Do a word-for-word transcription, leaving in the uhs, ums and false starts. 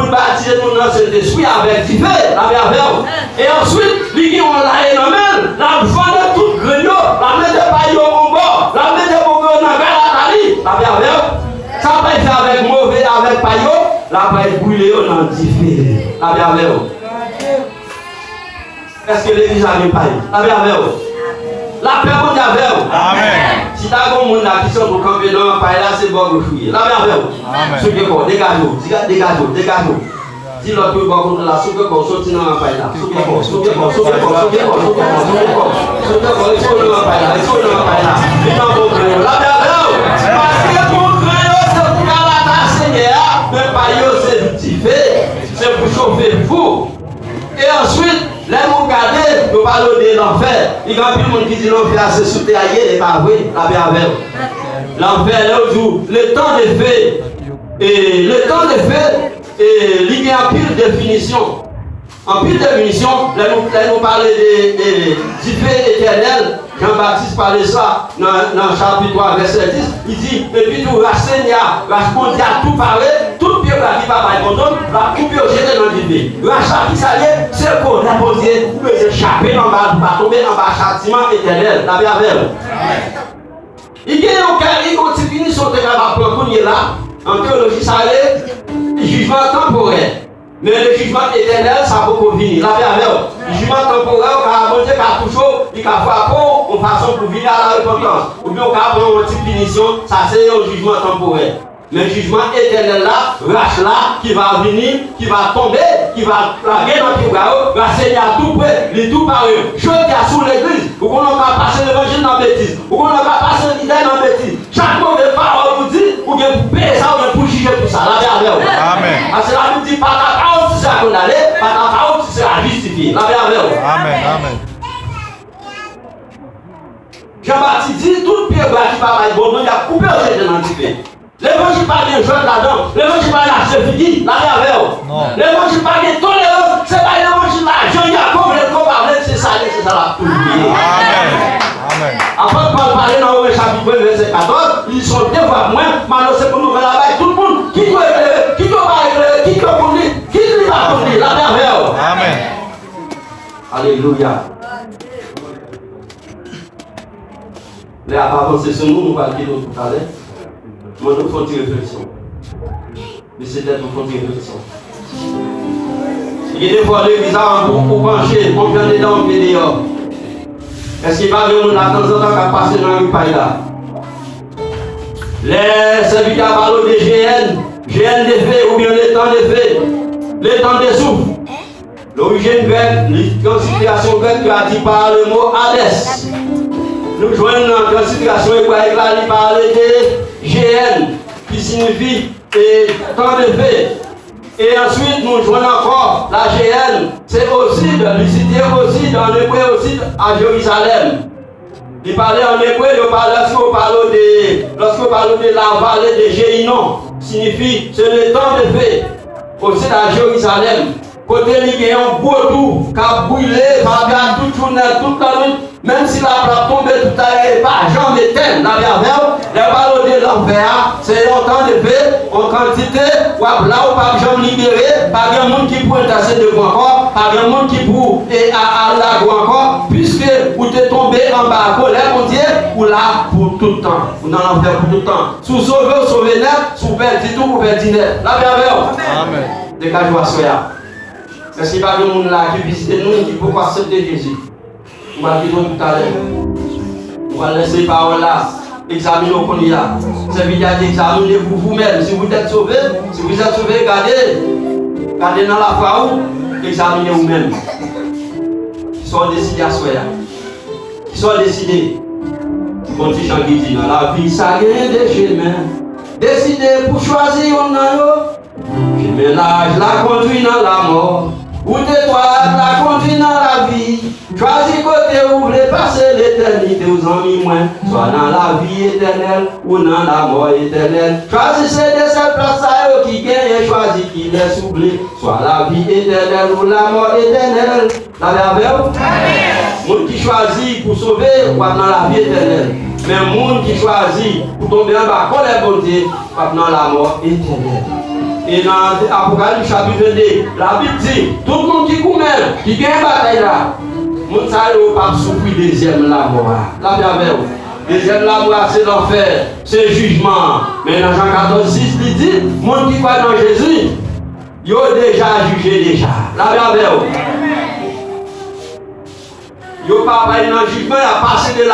Pou l batize nou nan Sentespri avèk dife, l ap avè w. E answit, li gen yon laye nan men l, l ap vann tout grenn yo, l ap mete pay yo yon bò, l ap mete bouke yo nan galatali, l ap avè w. Sa pral fè avèk move, avèk pay yo, l ap brile yo nan dife, l ap avè w. Èske legliz la gen pay? L ap avè w. Lapè Bondye avè w. Amèn. Si ta gen yon moun la ki santi w kanpe nan pay la, se bò goch ou ye. L ap avè w. Amèn. Souke kò w, degaje w, degaje w, degaje w. Di lòt yo bò kote la, souke kò w, soti nan pay la. Souke kò w, souke kò w, souke kò w, souke kò w, souke kò w, souke kò w. Souke kò w, retire w nan pay la, retire w nan pay la. Vin nan bon grenn yo. L ap avè w. Paske bon grenn yo, se pou kalata Senyè a, men pay yo, se dife. Se pou chofe fou. E answit, lè nou gade, yo pale w de lanfè. Li gen anpil moun ki di lanfè a se sou tè a ye, e pa vre, lapè avè w. Lanfè, lè yo di w, le temps de feu, e le temps de feu, e li gen anpil definisyon. Anpil definisyon, lè nou, lè nou pale de, de dife etènèl, Jan Batis pale sa nan, nan chapit twa, vèsè dis, li di, epi tou, rach Senyè a, rach Bondye a tou pare, tout pye bwa ki pa bay bon donn, l ap koupe yo jete nan dife. Rach la, ki sa l ye? Se kolè Bondye, ou bezwen chape anba l pou pa tonbe anba chatiman etènèl. Lapè avè w. Li gen yon kè, li gen yon ti pinisyon te kapab pran kounye la, an teyoloji sa rele jijman tanporè. Men le jijman etènèl, sa poko vini. Lapè avè w. Jijman tanporè, ou ka, Bondye ka touche w, li ka frape w, yon fason pou vini a la repantans. Oubyen ou ka pran yon ti pinisyon, sa se yon jijman tanporè. Men jijman etènèl la, rach la, ki va vini, ki va tonbe, ki va lage nan pye bwa yo, rach Senyè a tou pre, li tou pare. Jodi a, si w legliz, ou konnen w ka pase levanjil nan betiz, ou konnen w ka pase lidè nan betiz. Chak move pawòl ou di, ou gen pou peye sa, ou gen pou jije pou sa. Lapè avè w. Amèn. Paske Labib di, par ta parole tu seras condamné, par ta parole tu seras justifié. Lapè avè w. Amèn, amèn. Jan Batis di, tout pye bwa ki pa bay bon donn, y ap koupe yo jete nan dife. Levanjil pa gen jwèt ladan. Levanjil pa gen achte figi. Lapè avè w. Non. Levanjil pa gen tolerans. Se pa levanjil lajan y ap vle, kò pa vle, se sa, se sa l ap toujou ye. Amèn. Amèn. Apot Pòl pale nan Women chapit premye vèsè katòz, li di se yon devwa pou mwen, m anonse bon nouvèl la bay tout moun, kit yo eklere, kit yo pa eklere, kit yo konn li, kit li pa konn li, lapè avè w. Amèn. Alelouya. Lè a pa avanse sou nou, nou pral kite w toutalè. Mwen, nou fè yon ti refleksyon. Mesye tèt, nou fè yon ti refleksyon. Gen de fwa legliz la, ou, ou panche, ou pye andedan, ou pye deyò. Èske pa gen moun la tanzantan k ap pase nan ri pay la? Lè sèvitè a pale w de G N, G N de feu oubyen le temps de feu, le temps de souffle. Lorijin grèk, li, transliterasyon grèk yo a di pa le mo Hadès. Nou jwenn nan transliterasyon ebrayik la, li pale de G N, ki siyifi, e, tan de feu. E answit, nou jwenn ankò la G N, se Osid, li site Osid, an ebre Osid a Jerizalèm. Li pale an ebre, yo pale, lòske yo pale de, lòske yo pale de la vallée de Géinon, siyifi, se le temps de feu, Osid a Jerizalèm. Kote li gen yon gwo tou k ap brile, pa pè a tout jounen, tout lannwit, menm si lapli ap tonbe tout lè, e pa janm etèn, lapè avè w. Lè yo pale w de lanfè a, se yon tan de feu, yon kantite, w ap la, ou p ap janm libere, pa gen moun ki pou entèsede w ankò, pa gen moun ki pou, e, a, al lage w ankò, piske ou te tonbe anba kolè Bondye, ou la pou tout tan. Ou nan lanfè pou tout tan. Si w sove, w sove nèt, si w pèdi tou, ou pèdi nèt. Lapè avè w. Amèn. Degaje w aswè a. Èske pa gen moun la ki vizite nou ki poko aksepte Jezi? Ou pral kite w toutalè. Ou pral lèse pawòl la egzamine w kounye a. Sèvitè a di, examinez-vous vous-même. Si vous êtes sauvé, si vous êtes sauvé, gade, gade nan lafwa ou, egzamine ou menm. Kisa w deside aswè a? Kisa w deside? Gon ti chan ki di, nan lavi sa gen de chemen. Deside pou chwazi youn nan yo. Chemen laj la kondui nan lamò, wout etwat la kondui nan lavi. Chwazi kote ou vle pase letènite w, zanmi mwen, swa nan lavi etènèl ou nan lamò etènèl. Chwazi se de sèl plas sa yo ki genyen, chwazi kilès ou vle, swa lavi etènèl ou lamò etènèl. Lapè avè w. Amèn. Moun ki chwazi pou sove, w ap nan lavi etènèl. Men moun ki chwazi pou tonbe anba kòlè Bondye, w ap nan lamò etènèl. E nan Apokalips chapit vennde, Labib di, tout moun ki goumen, ki gen batay la, moun sa yo p ap soufri dezyèm lanmò a. Lapè avè w. Dezyèm lanmò a se lanfè, se jijman an. Men nan Jan katòz sis, li di, moun ki kwè nan Jezi, yo deja jije deja. Lapè avè w. Yo pa pral nan jijman, y ap pase de